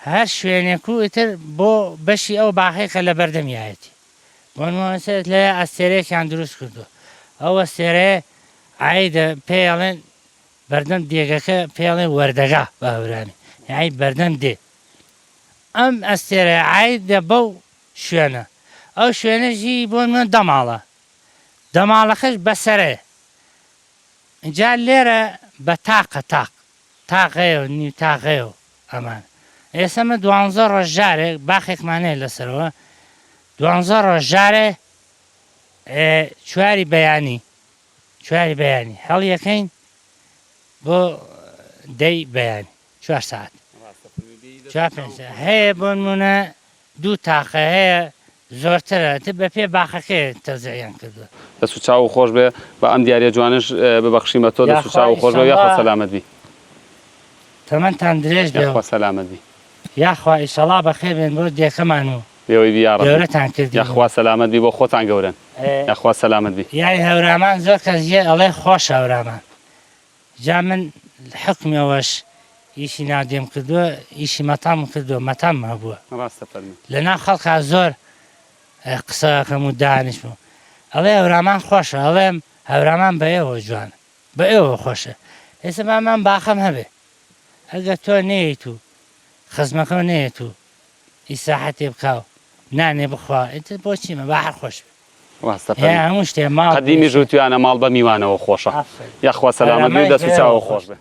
S8: هەر شوێنێک و ئیتر بۆ بەشی ئەو باخەی کە لە بەردەمیایەتی بۆ نمونە لە ئەستێرەیەکیان دروست کردووە ئەو ئەستێرەیە عایدە پێی ئەڵێن. بەردەم دێگەکە پێڵێ وەردەگا بە هەورامی یانی بەردەم دێ ئەم ئەستێرەیە عایدە بەو شوێنە ئەو شوێنەشی بۆ نمونە دەماڵە دەماڵەکەش بەسەرەیە جا لێرە بە تاقە تاق تاقەیە و نیو تاقەیە و ئەمان ئێستا مە دوانزە ڕۆژ جارێک باخێکمان هەیە لەسەرەوە دوانزە ڕۆژ جارێ چواری بەیانی چواری بەیانی هەڵیەکەین بۆ دەی بەیانی چوار سەعات چوار پێنج سەعات هەیە بۆ نمونە دوو تاقە هەیە زۆرترە تر بە پێ باخەکەی تەوزیعیان کردووە.
S1: دەست و چاوو خۆش بێ با ئەم دیاریە جوانەش ببەخشین بە تۆ دەست و
S8: یاخوا
S1: چاوو خۆش بێ یاخوا
S8: ئیشەڵا
S1: سەلامەت بی.
S8: تەمەنتان درێژ بێ و
S1: یاخوا سەلامەت بی.
S8: یاخوا ئیشەڵا بەخێر بێن بۆ دێکەمان و
S1: لێوەی بی یاڕەبی.
S8: گەورەتان کردین و.
S1: یاخوا سەلامەت بی بۆ خۆتان گەورەن یاخوا سەلامەت بی.
S8: یاری هەورامان زۆر کەس یە ئەڵێ خۆشە هەورامان جا من حوکمی ئەوەش ئیشی ناو دێم کردووە ئیشی مەتەمم کردووە مەتەمم هەبووە
S1: ڕاستە فەرموو.
S8: لە ناو خەڵکا زۆر قسە ئەکەم و دانیشم و ئەڵێ هەورامان خۆشە ئەڵێم هەورامان بە ئێوە جوانە بە ئێوە خۆشە ئێستا با من باخەم هەبێ ئەگەر تۆ نەیەیت و خزمەکەو نەیەت و ئیسراحەتێ بکا و نانێ بخوا ئیتر بۆ چیمە با هەر خۆش بێ.
S1: ڕاستە
S8: هەیە
S1: فەرموو.
S8: هەموو شتێ ماڵ
S1: قەدیمیش
S8: بێ.
S1: وتویانە ماڵ بە میوانەوە خۆشە.
S8: ئافەرین.
S1: یاخوا سەلامەت بی و
S8: هەورامان
S1: دەست و
S8: هەیە
S1: چاوو
S8: خۆش
S1: خۆش بێ.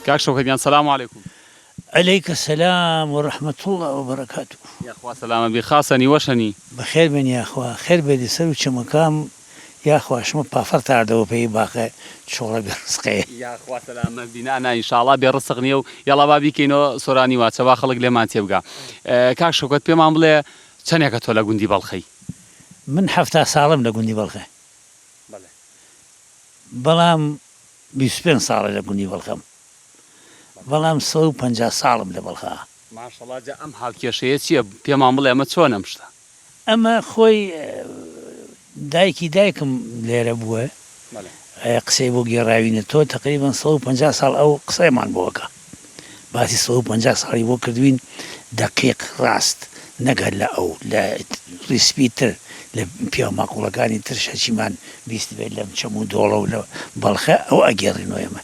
S1: کاک شەوکەت گیان سلام علیکم.
S9: علیک سلام و رحمە اللە و بەرەکاتو.
S1: یاخوا سەلامەت بی خاسەنی وەشەنی.
S9: بەخێر بێن یاخوا خێر بێ سەر و چەمەکام یاخوا شمە پافەر تاردەوە پێی باخە چۆڵە بێ ڕزقێ.
S1: یاخوا سەلامەت بی نا نا ئینشاڵا بێ ڕسق نیە و یەڵا با بیکەینەوە سۆرانی واچە با خەڵک لێمان تێبگا کاک شەوکەت پێمان بڵێ چەنێکە تۆ لە گوندی بەڵخەی؟
S9: من 70 ساڵم لە گوندی بەڵخێ بەڵام 25 ساڵە لە گوندی بەڵخەم بەڵام 150 ساڵم لە بەڵخا.
S1: ماشەڵا جا ئەم هاوکێشەیە چیە پێمان بڵێ ئەمە چۆنە ئەم شتە؟
S9: ئەمە خۆی دایکی دایکم لێرە بووە قسەی بۆ گێڕاوینە تۆ تەقریبەن 150 ساڵ ئەو قسەیمان بۆ ئەکا باسی 150 ساڵی بۆ کردوین دەقیق ڕاست نەک هەر لە ئەو لە ڕیسپی تر لە پیاو ماقوڵەکانی تر شەچیمان بیستبێت لەم چەم و دۆڵە و لە بەڵخە ئەو ئەگێڕینەوە ئێمە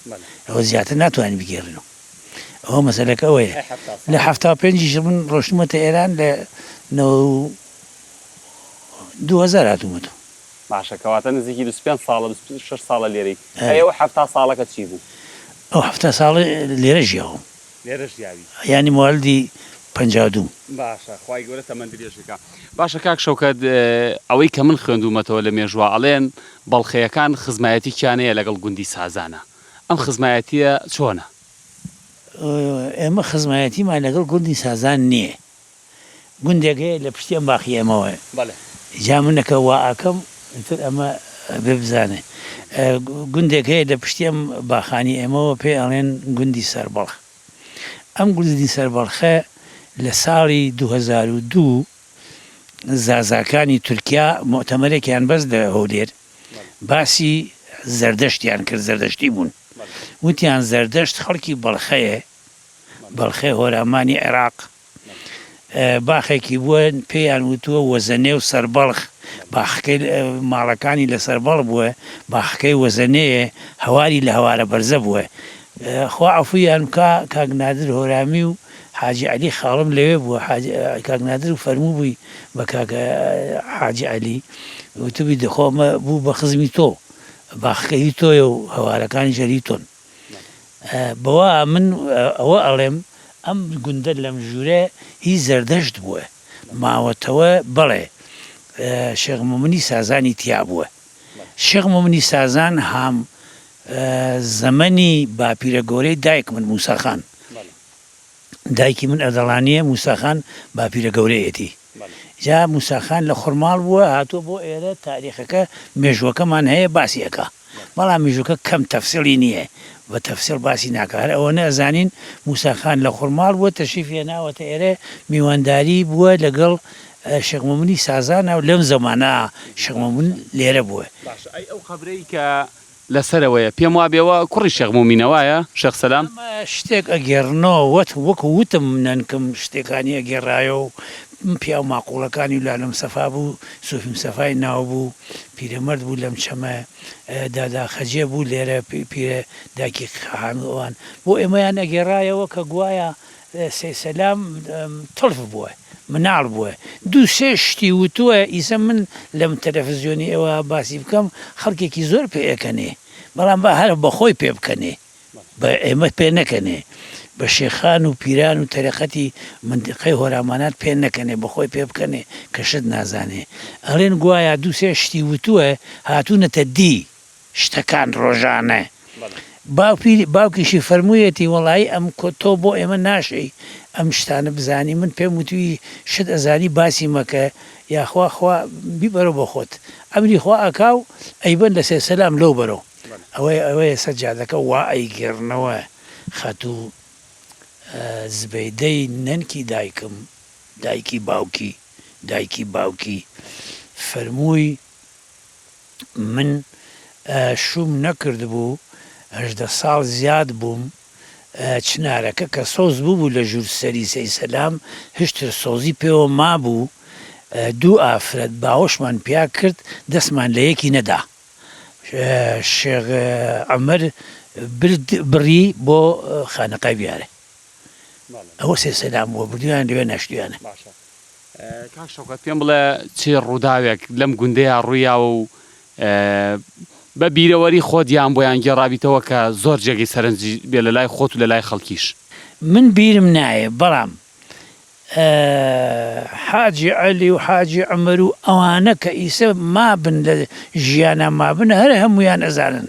S9: ئەوە زیاتر ناتوانین بگێڕینەوە ئەوە مەسەلەکە ئەوەیە لە 75 یش من ڕۆشتمەتە ئێران لە 2000 هاتوومەتەوە.
S1: باشە کەواتە نزیکی 25 ساڵە 26 ساڵە لێرەی ئەی ئەو 70 ساڵەکە چی بوو؟
S9: ئەو 70 ساڵە لێرە ژیاوم.
S1: لێرە ژیاوی؟
S9: یانی موالدی 52 م.
S1: باشە خوای گەورە تەمەن درێژی کا. باشە کاک شەوکەت ئەوەی کە من خوێندوومەتەوە لە مێژووە ئەڵێن بەڵخەیەکان خزمایەتی کیانەیە لەگەڵ گوندی سازانە ئەم خزمایەتیە چۆنە؟
S9: ئێمە خزمایەتیمان لەگەڵ گوندی سازان نییە. گوندێک هەیە لە پشتی ئەم باخی ئێمەوەیە. جا من کە وا ئەکەم ئیتر ئەمە ئەبێ بزانێ. گوندێک هەیە لە پشتی ئەم باخانی ئێمەوە پێی ئەڵێن گوندی سەربەڵخ. ئەم گوندی سەربەڵخە لە ساڵی 2002 زازاکانی تورکیا موئتەمەرێکیان بەست لە هەولێر باسی زەردەشتیان کرد زەردەشتی بوون وتیان زەردەشت خەڵکی بەڵخەیە بەڵخێ هۆرامانی عێراق باخێکی بووە پێیان وتووە وەزەنێ و سەربەڵخ باخەکەی ماڵەکانی لە سەربەڵ بووە باخەکەی وەزەنێیە هەواری لە هەوارە بەرزە بووە خوا عەفویان بکا کاک نادر هۆرامی و حاجی عەلی خاڵم لەوێ بووە حاجی کاک نادر فەرمووبووی بە کاک حاجی عەلی وتبووی دەخۆ ئەمە بوو بە خزمی تۆ باخەکە هی تۆیە و هەوارەکانیش هەر هی تۆن بەوە من ئەوە ئەڵێم ئەم گوندە لەم ژوورە هی زەردەشت بووە ماوەتەوە بەڵێ. شێخ مومنی سازانی تیا بووە. شێخ مومنی سازان هام زەمەنی باپیرە گەورەی دایک من موسا خان. دایکی من ئەردەڵانییە، موسا خان باپیرە گەورەیەتی. جا موسا خان لە خورماڵ بووە هاتووە بۆ ئێرە تاریخەکە مێژووەکەمان هەیە باسی ئەکا بەڵام میژووکە کەم تەفسیڵی نییە بە تەفسیڵ باسی ناکا هەر ئەوەنە ئەزانین موسا خان لە خورماڵ بووە تەشریفی هێناوەتە ئێرە میوانداری بووە لەگەڵ شێخ مۆمنی سازانا و لەم زەمانە شێخ مۆمن لێرە بووە.
S1: باشە ئەی ئەو قەبرەی کە لە سەرەوەیە پێم وابێ ئەوە کوڕی شێخ مومینە وایە شێخ سەلام؟
S9: ئەمە شتێک ئەگێڕنەوە وەت وەک وتم نەنکم شتێکانی ئەگێڕایەوە و پیاو ماقوڵەکانی و لالم سەفا بوو سۆفی مسەفای ناو بوو پیرەمەرد بوو لەم چەمە دادا خەجێ بوو لێرە پیرە دایکی حامد ئەوان بۆ ئێمەیان ئەگێڕایەوە کە گوایا سەی سەلام تڵف بووە مناڵ بووە دوو سێ شتی وتووە ئیسە من لەم تەلەفزیۆنی ئێوە باسی بکەم خەڵکێکی زۆر پێ ئەکەنێ بەڵام با هەر بەخۆی پێ بکەنێ بە ئێمە پێ نەکەنێ بە شێخان و پیران و تەریقەتی مەنتیقەی هۆرامانات پێ نەکەنێ بەخۆی پێ بکەنێ کە شت نازانێ ئەڵێن گوایا دوو سێ شتی وتووە هاتوونەتە دی شتەکان ڕۆژانە باوکی باوکیشی فەرموویەتی وەڵایی ئەم کۆ تۆ بۆ ئێمە ناشێی ئەم شتانە بزانی من پێم وتووی شت ئەزانی باسی مەکە یاخوا خوا بیبەرۆ بۆ خۆت ئەمری خوا ئەکا و ئەیبەن لە سێسەلام لەو بەرۆ ئەوەیە ئەوەیە سەر جادەکە وا ئەیگێڕنەوە خاتوو زبەیدەی نەنکی دایکم دایکی باوکی دایکی باوکی فەرمووی من شووم نەکردبوو، 18 ساڵ زیاد بووم، چنارەکە کە سەوز بووبوو لە ژوور سەری سەی سەلام هشتر سەوزی پێوە مابوو، دوو ئافرەت باوەشمان پیا کرد دەستمان لە یەکی نەدا. شێخ عومەر برد بڕی بۆ خانەقای بیارە. ئەوە سەی سەلام بووە بردوویانە لەوێ ناشتوویانە.
S1: کاک شەوکەت پێم بڵێ چ ڕووداوێک لەم گوندەیا ڕوویاوە و بە بیرەوەری خۆت یان بۆیان گێڕابیتەوە کە زۆر جێگەی سەرنج بێ لە لای خۆت و لە لای خەڵکیش؟
S9: من بیرم نایێ بەڵام حاجی عەلی و حاجی عومەر و ئەوانە کە ئیسە مابن لە ژیانا مابن هەر هەموویان ئەزانن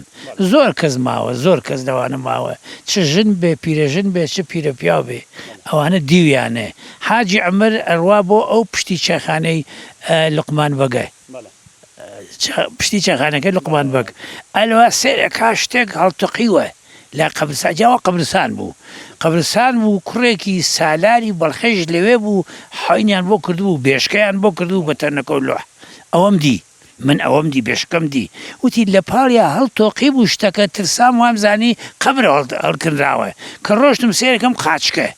S9: زۆر کەس ماوە زۆر کەس لەوانە ماوە چ ژن بێ پیرەژن بێ چ پیرەپیاو بێ ئەوانە دیویانە حاجی عومەر ئەڕوا بۆ ئەو پشتی چایخانەی لوقمان بەگە پشتی چایخانەکەی لوقمان بەگ ئەلوا سەیرەکا شتێک هەڵتەقیوە لە قەبرسان جا ئەوە قەبرسان بوو قەبرسان بوو کوڕێکی سالاری بەڵخەیش لەوێ بوو حەینیان بۆ کردبوو بێشکەیان بۆ کردبوو بە تەنەکە و لۆح ئەوەم دی من ئەوەم دی بێشکەم دی وتی لە پاڵیا هەڵتۆقیبوو شتەکە ترسام وامزانی قەبرە هەڵکنراوە کە ڕۆشتم سەیرەکەم قاچکە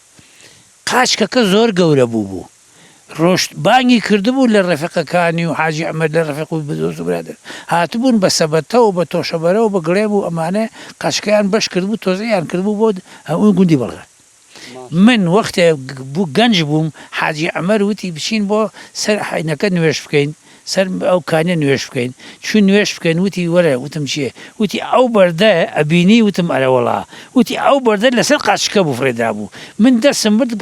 S9: قاچکەکە زۆر گەورە بووبوو ڕۆشت بانگی کردبوو لە ڕەفیقەکانی و حاجی عومەر لە ڕەفیق و دۆست و برادەر هاتبوون بە سەبەتە و بە تۆشەبەرە و بە گڵێم و ئەمانە قاچکەیان بەش کردبوو تۆزعیان کردبوو بۆ هەموو گوندی بەڵغە من وەختێ گەنج بووم حاجی عومەر وتی بچین بۆ سەر حەینەکە نوێژ بکەین سەر ئەو کانیە نوێژ بکەین چوین نوێژ بکەین وتی وەرە وتم چیە وتی ئەو بەردە ئەبینی وتم ئەرەوەڵا وتی ئەو بەردە لەسەر قاچکە بوو فڕێدرابوو من دەسم برد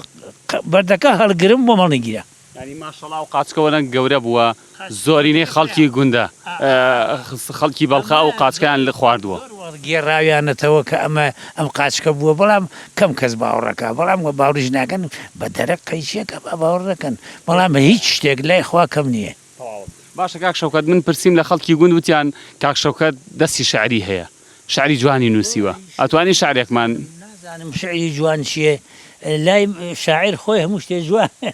S9: بەردەکە هەڵگرم بۆم هەڵنەگیرا.
S1: یانی ماشەڵا ئەو قاچکە وەنە گەورە بووە زۆرینەی خەڵکی گوندە خەڵکی بەڵخە ئەو قاچکەیان خواردووە.
S9: زۆر وەخت گێڕاویانەتەوە کە ئەمە ئەم قاچکە بووە بەڵام کەم کەس باوەڕەکا بەڵام وە باوڕیش ناکەن بە دەرەق قەیچیەکە با باوەڕ نەکەن بەڵام هیچ شتێک لای خوا کەم نییە.
S1: تەواو باشە کاک شەوکەت من پرسیم لە خەڵکی گوند وتیان کاک شەوکەت دەستی شعری هەیە شعری جوانی نووسیوە ئەتوانی شعرێکمان.
S9: نازانم شعری جوان چیە لای شاعیر خۆی هەموو شتێ جوانە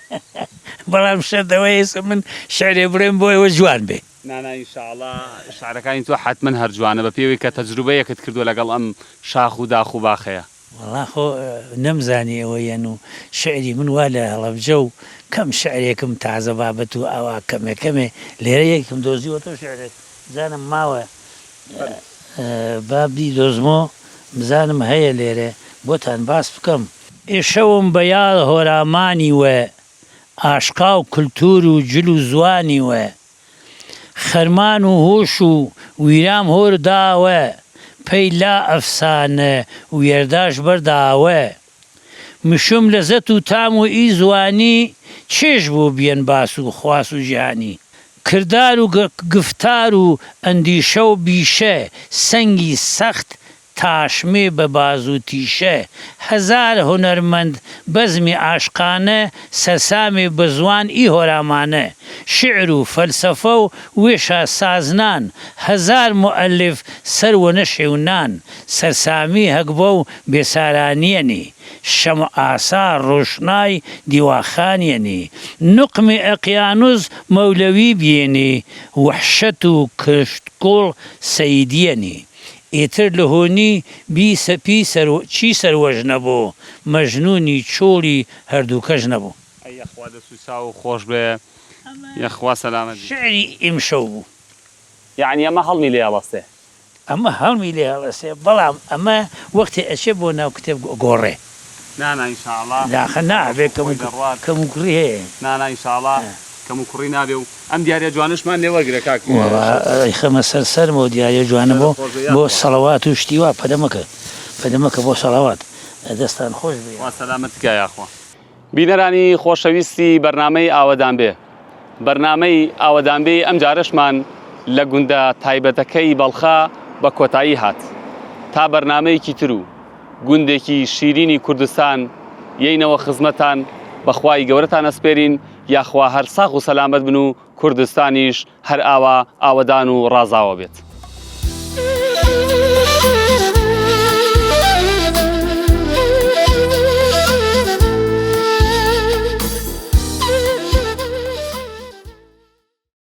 S9: بەڵام شەرت ئەوەیە ئێستا من شعرێ بڵێم بۆ ئێوە جوان بێ.
S1: نانا ئینشاڵا شعرەکانی تۆ حەتمەن هەر جوانە بە پێوەی کە تەجروبەیەکت کردوە لەگەڵ ئەم شاخ و داخ و باخەیە.
S9: وەڵا خۆ نەمزانی ئەوە یەن و شعری من وا لە هەڵەبجە و کەم شعرێکم تازە بابەت و ئاوا کەمێ کەمێ لێرە یەکم دۆزیوەتەوە شعرێک بزانم ماوە با بیدۆزمۆ بزانم هەیە لێرە بۆتان باس بکەم. ئێشەوم بە یاد هۆرامانی وە ئاشقا و کلتور و جل و زوانی وە خەرمان و هوش و ویرام هۆر داوە پەی لا ئەفسانە ویەرداش بەر داوە مشم لەزەت و تام و ئی زوانی چێژ بۆ بیەن باس و خواس و جیهانی. کردار و گفتار و ئەندیشە و بیشە سەنگی سەخت تاشمێ بە بازوو تیشە هزار هونەرمەند بەزمی عاشقانە سەرسامێ بە زوان ئی هۆرامانە شعر و فەلسەفە و وێشا سازنان هزار موئەلف سەر وە نەشێو نان سەرسامی هەگبە و بێسارانیەنی شەمع ئاسا ڕوشنای دیواخانیەنی نوقمی ئەقیانوس مەولەوی بیێنی وەحشەت و کشتکوڵ سەیدیەنی ئیتر لهۆنی بی سەپی چی سەروەش نەبۆ مەجنونی چۆڵی هەردووکەش نەبۆ.
S1: ئەی یەخوا دەست و چاوو خۆش بێ یەخوا سەلامەت بیت.
S9: شعری ئیمشەو بوو.
S1: یەعنی ئەمە هەڵمی لێ هەڵەسێ.
S9: ئەمە هەڵمی لێ هەڵەسێ بەڵام ئەمە وەختێ ئەچێ بۆ ناو کتێب گۆڕێ.
S1: نا نا ئینشاڵا
S9: ناخە نابێ
S1: خۆی دەڕوات.
S9: کەموکوڕی هەیە.
S1: نا نا ئینشاڵا کەموکوڕی نابێ و ئەم دیاریە جوانەشمان لێ وەرگرە کاک
S9: وەڵا ئەیخەمە سەر سەرم ئەو دیاریە جوانە بۆ بۆ سەڵەوات و شتی وا پەلە مەکە پەلە مەکە بۆ سەڵەوات دەستان خۆش بێ.
S1: خوا سەلامەتت کا یاخوا. بینەرانی خۆشەویستی بەرنامەی ئاوەدانبێ بەرنامەی ئاوەدانبێی ئەمجارەشمان لە گوندە تایبەتەکەی بەڵخە بە کۆتایی هات تا بەرنامەیەکی تر و گوندێکی شیرینی کوردستان یەینەوە خزمەتان بەخوای گەورەتان ئەسپێرین یاخوا هەر ساغ و سەلامەت بن و کوردستانیش هەر ئاوا ئاوەدان و ڕازاوە بێت.